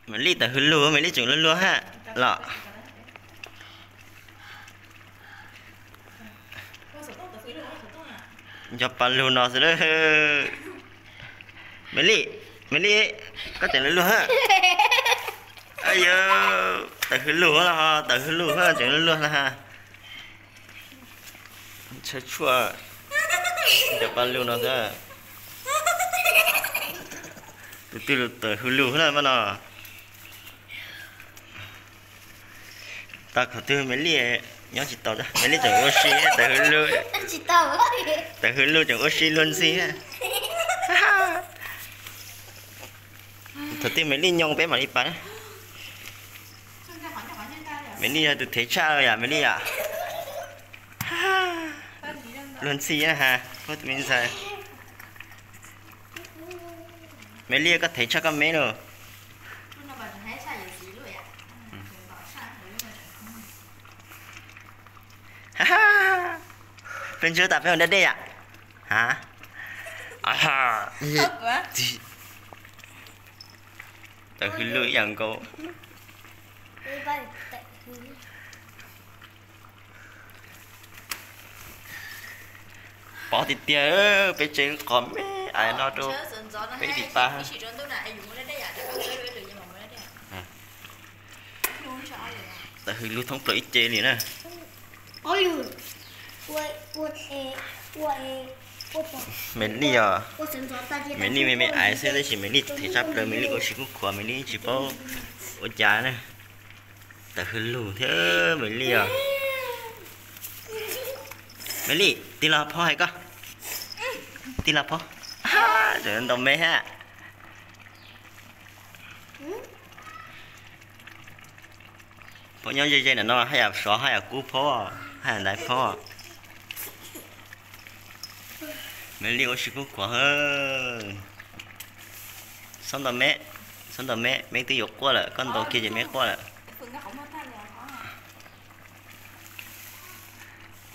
Maiv Lij tawm hws lug, Maiv Lij tseem luag luag hab los. Nco pa lug no xwb. Maiv Lij, Maiv Lij, koj tseem luag luag hab. Yog tawm hws lug los, tawm hws lug tseem luag luag na ha. Tshawb tshuaj, nco pa lug no xwb. Tus twg tawm hws lug na mas no. Tag qhov twg Maiv Lij nyob tsis tau, Maiv Lij tseem ua si tawm hws lug. Tawm hws lug tseem ua si luag ntxhi. Thaum twg Maiv Lij nyoo peb mam li pab. Maiv Lij yog tus thev tshaj yom Maiv Lij yom. Luag ntxhi na ha, pab tus me ntxhais. Maiv Lij koj thev tshaj koj meb lauj. Peb ntswb tas peb ua dab dej yom. Ha, tawm hws lug ib yam nkaus. Pov tiag tiag, peb tsev qos me ais no rau peb ib tis pa. Tawm hws lug thoob plaws ib ce li na. Maiv Lij os, Maiv Lij me me ais xwb tab sis Maiv Lij thev tshaj plaws, Maiv Lij ua si kuj khuav, Maiv Lij tsis paub ua cas na. Tawm hws lug thiab Maiv Lij os. Maiv Lij, tig los phob hais koj. Tig los phob. Tseem ntau me hab. Phob nyob ze ze ntawm no haj yam sov haj yam kub phob, haj yam ntaiv phob. Maiv Lij ua si kub khuav. Xob ntau me, xob ntau me, meb twb yuav quaj lawm, koj ntau kiag ces meb quaj lawm.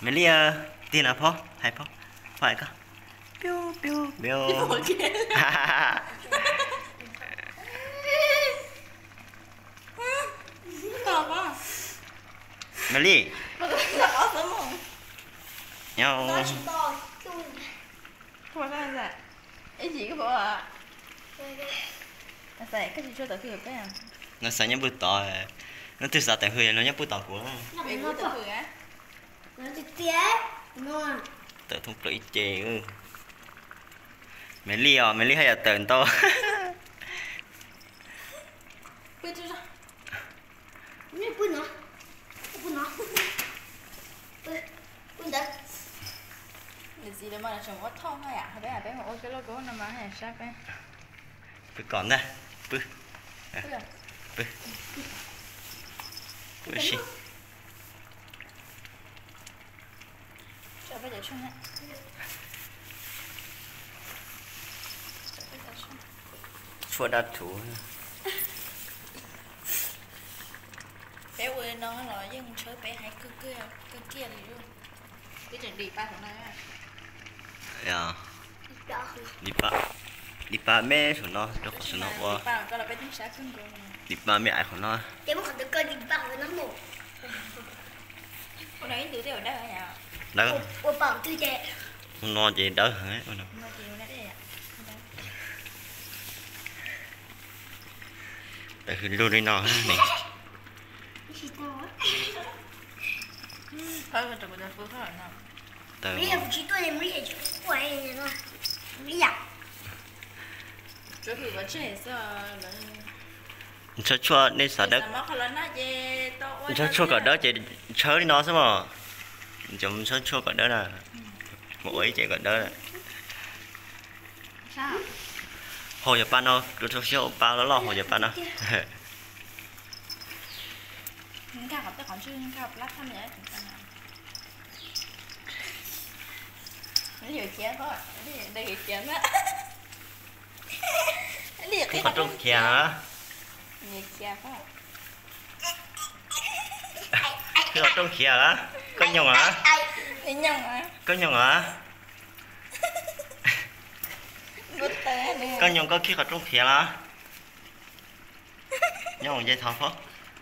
Maiv Lij, tig no phob, hais phob, phob hais koj. Piu piu piu. Maiv Lij. No xav nyob pw tod, nub twg xav tawm hws los nyob pw tod kuv. Tawm thoob plaws ib ce. Maiv Lij os, Maiv Lij haj yam tawm ntau. Pw kom ntag, pw. Pw. Pw si. Tshuaj dab thuv. Peb ua li no los yeej tshawb peb heev kawg kiag li. Li pab, li pab me saum no rau qhov saum no ua. Li pab me ais qhov no. Dawb. Ua no ces dawb heev. Tawm hws lug li no ne. Tshawb tshuaj nej xav dawb, tshawb tshuaj kom dawb ces tshawb li no xwb mos. Cov tshawb tshuaj kom dawb na, mus ua ib ce kom dawb. Haus cov pa no, rau siab ua pa loj loj haus cov pa no. Qhib qhov rooj khiav. Qhib qhov rooj khiav. Koj nyoog a? Koj nyoog a? Koj nyoog koj qhib qhov rooj khiav los? Nyob ces thov Phob,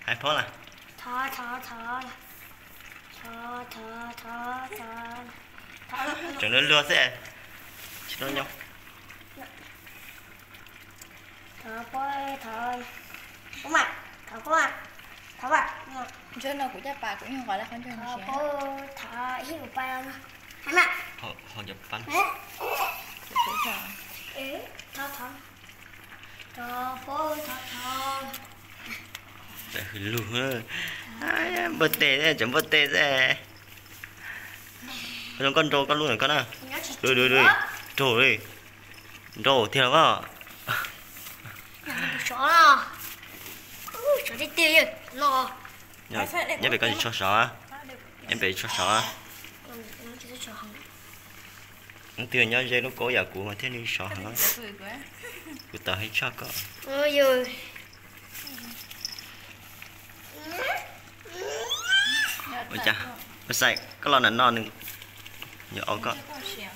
hais Phob na. Thov, thov, thov, thov, thov, thov, thov. Tseem luag luag xwb, tsis tau nyob. Thov Phob, thov, Phob mas, thov Phob mas, thov mas. Ntshe no kuv caj pas kuv yeej nqos lawm qhov ncauj no. Thov Phob, thov ib ua pa no. Hais mas. Thov, thov, thov, thov, thov. Txawm hwm lug, npaj tes, tseem npaj tes xwb. Zoo koj nrau koj lub ntawm koj na. Nrau li, nrau tiag los. Nyob pem koj tsis tshua sov, nyob pem tsis tshua sov. Leej twg nyob ze lub kaub yam kuv mas thiaj li sov heev. Kuv tau hais tshaj koj. Ua cas, ua xaim koj los nram no nws yuav au koj,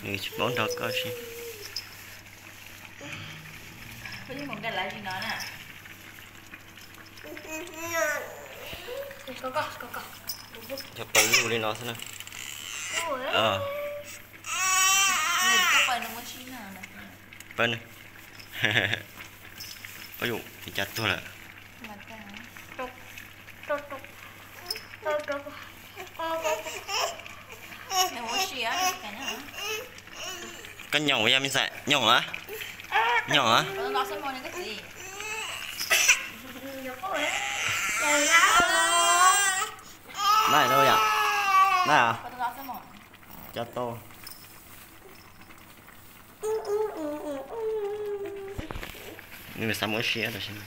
nws tsis paub nrog koj si. Cov pas lug li no xwb na. Pab, pab yus cas tuag lawm. Koj nyoos yog me xaim nyoos a, nyoos a. Nai lauj yom, nai a, cas tau. Nws xav mus ua si tam sim no.